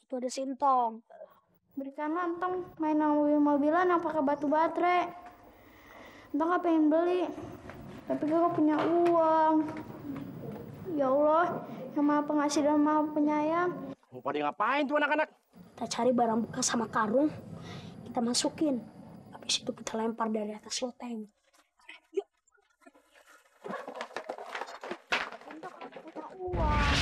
Itu ada Sintong. Berikanlah Entong mainan mobil-mobilan yang pakai batu baterai. Entong gak pengen beli, tapi gak punya uang. Ya Allah, yang Maha Pengasih dan Maha Penyayang. Mau pada ngapain tuh anak-anak? Kita cari barang bekas sama karung, kita masukin. Habis itu kita lempar dari atas loteng. Yuk. Entong gak punya uang.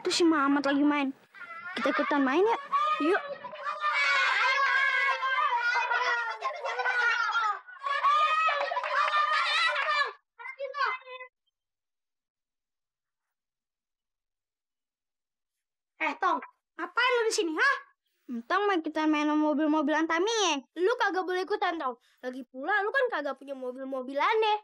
Tuh si Mamat lagi main. Kita ikutan main ya? Yuk. Tong, ngapain lu di sini, ha? Entong mau kita main mobil-mobilan Tamiye. Lu kagak boleh ikutan, Tong. Lagi pula lu kan kagak punya mobil-mobilan deh.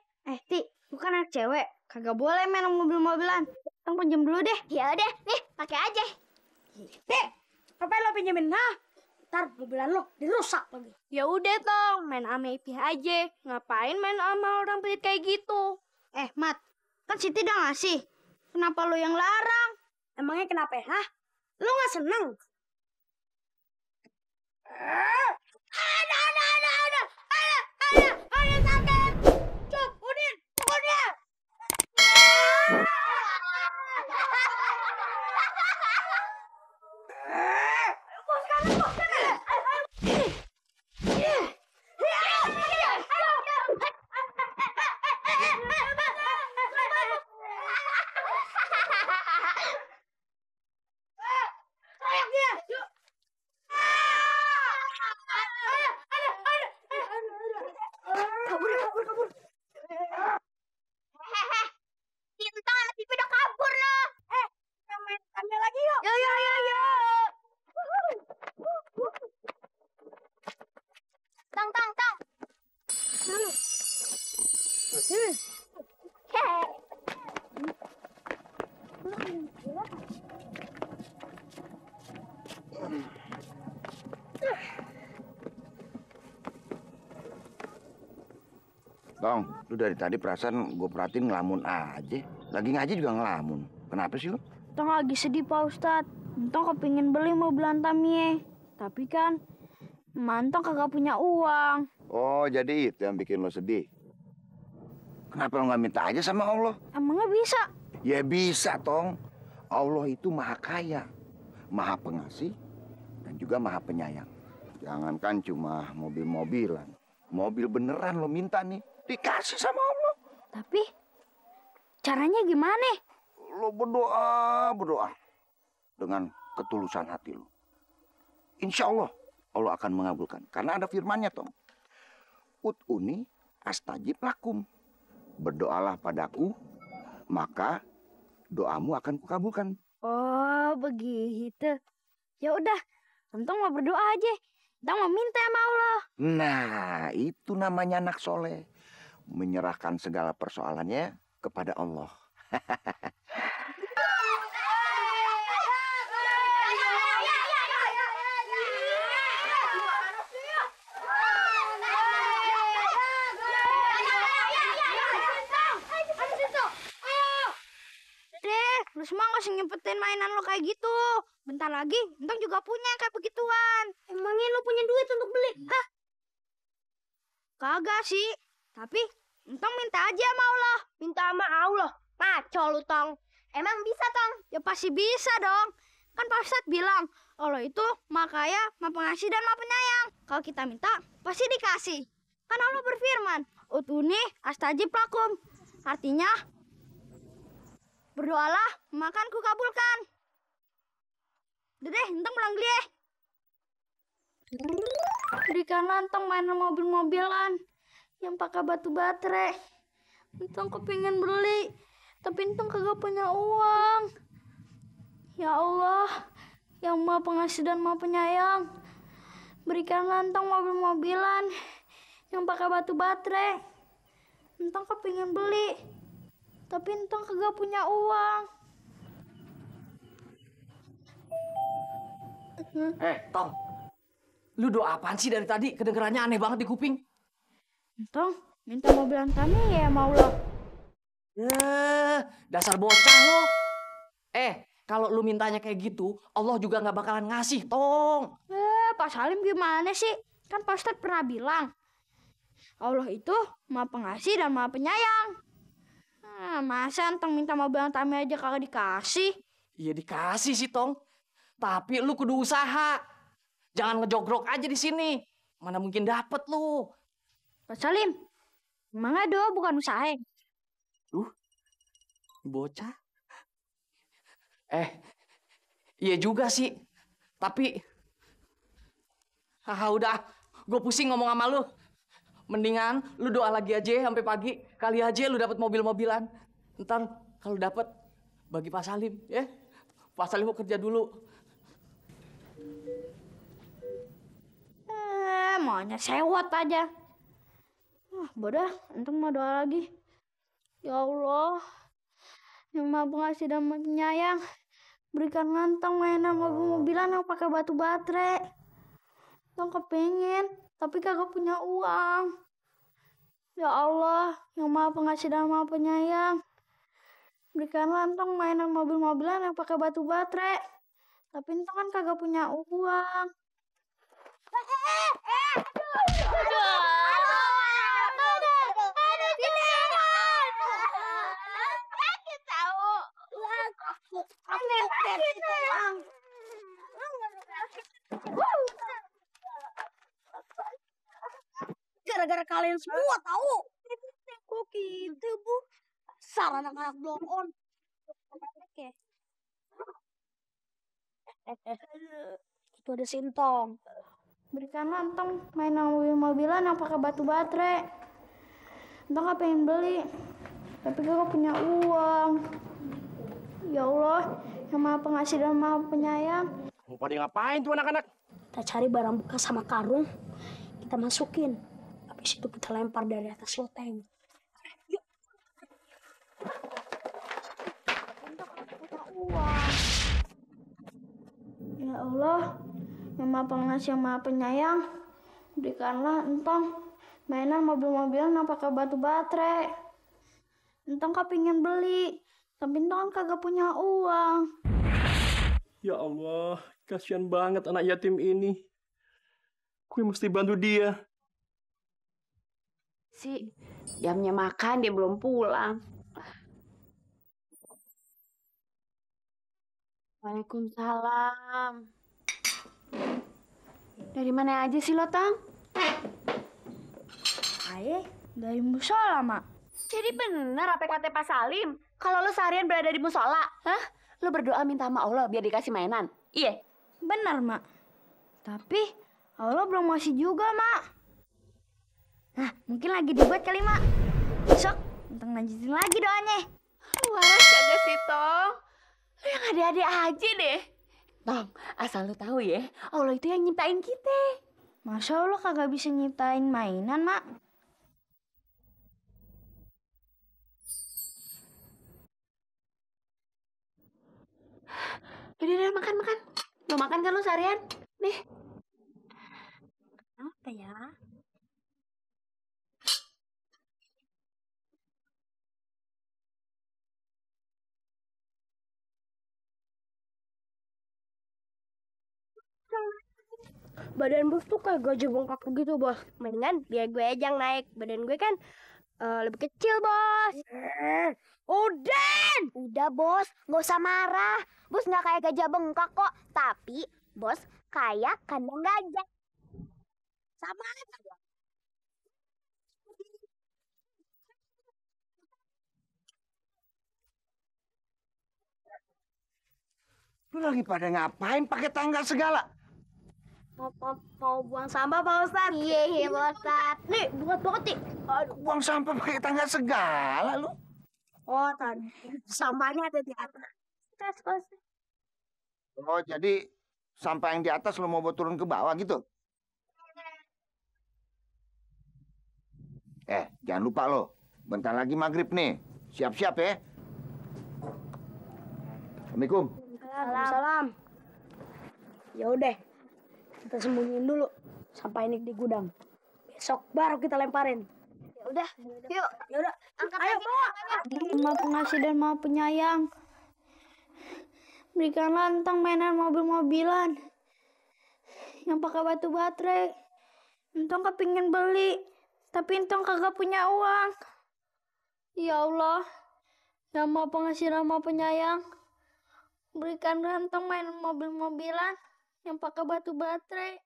Ti, lu kan anak cewek, kagak boleh main mobil-mobilan. Tong pinjam dulu deh. Ya udah, nih, pakai aja. Ngapain lo pinjemin, ha? Ntar mobilan lo dirusak lagi. Ya udah, Tong, main sama Ipih aja. Ngapain main sama orang pelit kayak gitu? Mat, kan Siti udah ngasih. Kenapa lo yang larang? Emangnya kenapa, ha? Lo nggak seneng? Ada sakit. Cuk, Udin, pukul dia. Tong, lu dari tadi perasaan gue perhatiin ngelamun aja. Lagi ngaji juga ngelamun. Kenapa sih lu? Tong lagi sedih, Pak Ustadz. Tong kepingin beli mobilan Tamiye. Tapi kan, Mantong kagak punya uang. Oh, jadi itu yang bikin lo sedih. Kenapa lo nggak minta aja sama Allah? Emangnya bisa? Ya bisa, Tong. Allah itu maha kaya, maha pengasih, dan juga maha penyayang. Jangankan cuma mobil-mobilan. Mobil beneran lo minta nih. Dikasih sama Allah. Tapi caranya gimana? Lo berdoa dengan ketulusan hati lo. Insya Allah Allah akan mengabulkan. Karena ada firmannya, Tong. Ud'uni astajib lakum. Berdoalah padaku, maka doamu akan kukabulkan. Oh, begitu. Ya udah, Entong mau berdoa aja. Entong mau minta sama Allah. Nah, itu namanya anak soleh. Menyerahkan segala persoalannya kepada Allah. Lu semua nggak usah nyempetin mainan lo kayak gitu. Bentar lagi, Entong juga punya kayak begituan. Emangnya lo punya duit untuk beli? Hah? Kagak sih. Tapi Entong minta aja sama Allah. Minta sama Allah? Ngaco lu, Tong. Emang bisa, Tong? Ya pasti bisa dong. Kan Pak Ustadz bilang, Allah itu Maha Kaya, Maha Pengasih, dan Maha Penyayang. Kalau kita minta, pasti dikasih. Kan Allah berfirman, Ud'uni astajib lakum. Artinya, berdoalah, maka kukabulkan. Udah deh, Entong pulang dulu ya. Berikanlah Entong mainan mobil-mobilan yang pakai batu baterai. Entong kepingin beli, tapi Entong kagak punya uang. Ya Allah, yang Maha Pengasih dan Maha Penyayang, berikanlah Entong mobil-mobilan yang pakai batu baterai. Entong kepingin beli, tapi entong kagak punya uang. Tong. Lu doa apaan sih dari tadi? Kedengerannya aneh banget di kuping. Entong minta mobil Antami ya mau lo. Dasar bocah lo. Kalau lu mintanya kayak gitu, Allah juga nggak bakalan ngasih, Tong. Pak Salim gimana sih? Kan Pak Ustadz pernah bilang, Allah itu Maha Pengasih dan Maha Penyayang. Masa entong minta mobil Antami aja kagak dikasih? Iya dikasih sih, Tong. Tapi lu kudu usaha. Jangan ngejogrok aja di sini. Mana mungkin dapet lu. Pak Salim, emang ada bukan usaha? Bocah. Iya juga sih. Tapi udah, gue pusing ngomong sama lu. Mendingan lu doa lagi aja sampai pagi. Kali aja lu dapet mobil-mobilan. Ntar kalau dapet bagi Pak Salim, ya. Pak Salim mau kerja dulu. Maunya sewot aja. Bodoh, entung mau doa lagi. Ya Allah, yang Maha Pengasih dan Maha Penyayang, berikan ngantong mainan mobil-mobilan yang pakai batu baterai. Entong kepengen, tapi kagak punya uang. Ya Allah, yang Maha Pengasih dan Maha Penyayang, berikanlah entong mainan mobil-mobilan yang pakai batu baterai. Tapi entong kan kagak punya uang. Gara-gara kalian semua tahu. Kok gitu, Bu? Asal anak-anak blow on. Itu ada Sintong. Berikanlah entong mainan mobil-mobilan yang pakai batu baterai. Entong gak pengen beli, tapi gak punya uang. Ya Allah, yang Maha Pengasih dan Maha Penyayang. Mau pada ngapain tuh anak-anak? Kita cari barang bekas sama karung, kita masukin. Habis itu kita lempar dari atas loteng. Yuk. Entong gak punya uang. Ya Allah, yang Maha Pengasih yang Maha Penyayang, berikanlah entong mainan mobil-mobilan yang pakai batu baterai. Entong kepingin beli, tapi entong kan kagak punya uang. Ya Allah, kasihan banget anak yatim ini. Gue mesti bantu dia. Jamnya makan dia belum pulang. Waalaikumsalam. Dari mana aja sih lo, Tang? Dari musola, Mak. Jadi bener apa kata Pak Salim? Kalau lo seharian berada di musola, lo berdoa minta sama Allah biar dikasih mainan. Iya. Benar, Mak. Tapi Allah belum ngasih juga, Mak. Nah, mungkin lagi dibuat kali, Mak. Besok entong lanjutin lagi doanya. Waras kagak sih, Tong? Lo yang ada-ada aja deh. Tong, asal lo tahu ya, Allah itu yang nyiptain kita. Masa Allah kagak bisa nyiptain mainan, Mak? Udah, makan. Lo makan kan lo seharian? Nih. Apa ya? Badan bos tuh kayak gajah bengkak begitu, Bos. Mendingan biar gue aja yang naik. Badan gue kan lebih kecil, Bos. Udah, Bos. Nggak usah marah. Bos nggak kayak gajah bengkak kok. Tapi, Bos kayak kandang gajah. Sama aja. Lu lagi pada ngapain pakai tangga segala? Mau buang sampah, Pak Ustadz. Iya, Pak Ustadz. Nih, buat banget nih. Aduh, buang sampah pakai tangga segala lu. Oh, tadi sampahnya ada di atas. Oh, jadi sampah yang di atas lu mau bawa turun ke bawah gitu? Jangan lupa lo. Bentar lagi maghrib nih. Siap-siap ya. Assalamualaikum. Salam. Ya udah, kita sembunyiin dulu sampai Nik di gudang. Besok baru kita lemparin. Ya udah, yuk. Ya udah, Angkat ayo lagi, bawa. Maha Pengasih dan Maha Penyayang, berikanlah Entang mainan mobil-mobilan yang pakai batu baterai. Entang kepingin beli, tapi Entang kagak punya uang. Ya Allah, yang Maha Pengasih dan Maha Penyayang, berikanlah Entang mainan mobil-mobilan yang pakai batu baterai.